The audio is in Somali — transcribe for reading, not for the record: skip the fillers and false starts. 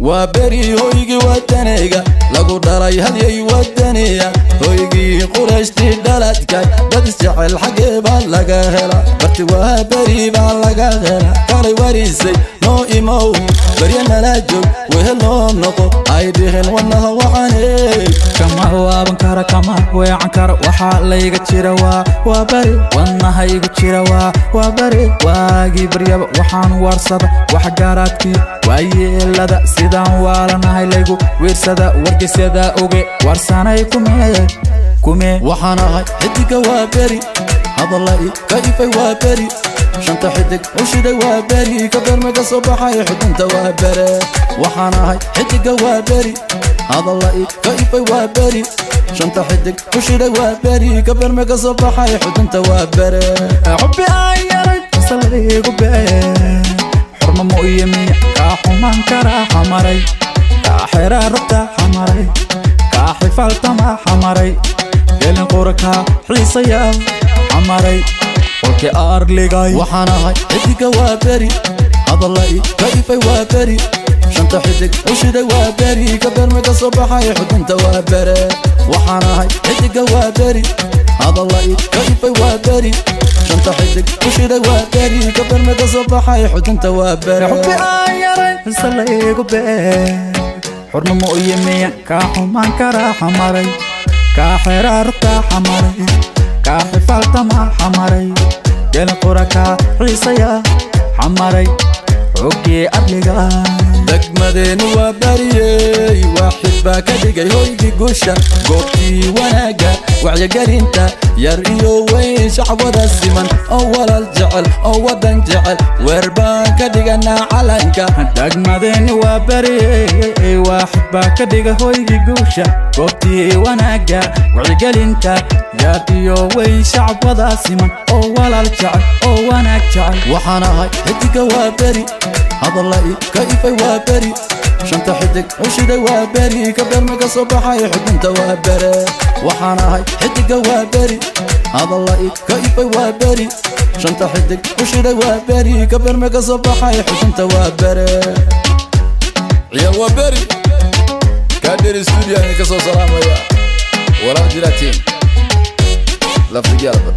Waa beri hoygii wadanayga lagu dhalay, hadyay wadaniya, hoygii Qurayshtii dhaladkay. Dad isjecel xaggee baa laga hela? Barti Waa Beri baa laga hela. Kalay warisay, noo imow, barya nala joog, wehel noo noqo, ay dhihin wadnaha wacaney. Kama waaban kara, kama weecan kara, waxaa layga jira waa bari. Wadnaha igu jira waa bari. Waagii baryaba waxaan waarsada wax garaadkii waayeelada, sidaan waalanahay laygu wiirsada, wargeysyada oge waarsanay kumee kumee. Waxaan ahay xidiga Waa Beri, hadalla i ka ifay Waa Beri, shanta xidig u shiday Waa Beri, ka beerma ka soo baxay xudunta Waa Bere. Waxaan ahay xidiga Waa Beri, hadalla i ka ifay Waa Beri, shanta xidig u shiday Waa Beri, ka beerma ka soo baxay xudunta Waa Bere. Xubbi aan yaray salaygu bee, xurma mu iyo miya kaa xumaan karaa? Xamaray kaa xeraa rugta, xamaray kaa xifaaltama, xamaray gelin qura kaa xiisaya, xamaray qolkii arligay. Waxaan ahay xidiga Waa Beri, hadalla i ka ifay Waa Beri, shanta xidig u shiday Waa Beri, ka beerma ka soo baxay xudunta Waa Bere. Waxaan ahay xidiga Waa Beri, hadalla i ka ifay Waa Beri, shanta xidig u shiday Waa Beri, ka beerma ka soo baxay xudunta Waa Bere. Xubbi aan yaray salaygu bee, xurma mu iyo miya kaa xumaan karaa? Xamaray kaa xeraa rugta, xamaray kaa xifaaltama, xamaray gelin qura kaa xiisaya, xamaray xoggii arliga. Degmadeenu waa bariyey, waaxid baa ka dhigay hoygii guusha, goobtii wanaagga, wacyigelinta yar iyo weyn, shacwada siman oo walaal jecel oo waddan jecel, weer baan ka dhiganaa calanka. Degmadeeni waa bariyey, waaxid baa ka dhiga hoygii guusha, goobtii wanaagga, wacyigelinta yar iyo weyn, shacab wada siman oo walaal jecel oo wanaag jecel. Waxaan ahay xidiga Waa Beri, hadalla i ka ifay Waa Beri, shanta xidig u shiday Waa Beri, ka beerma ka soo baxay xudunta Waa Bere. Waxaan ahay xidiga Waa Beri, hadalla i ka ifay Waa Beri, shanta xidig u shiday Waa Beri, ka beerma ka soo baxay xudunta Waa Bere. Ciyaal Waa Beri Kaadheri Studio idinka soo salaamaya, walaal jiraatiin laftigyaalba.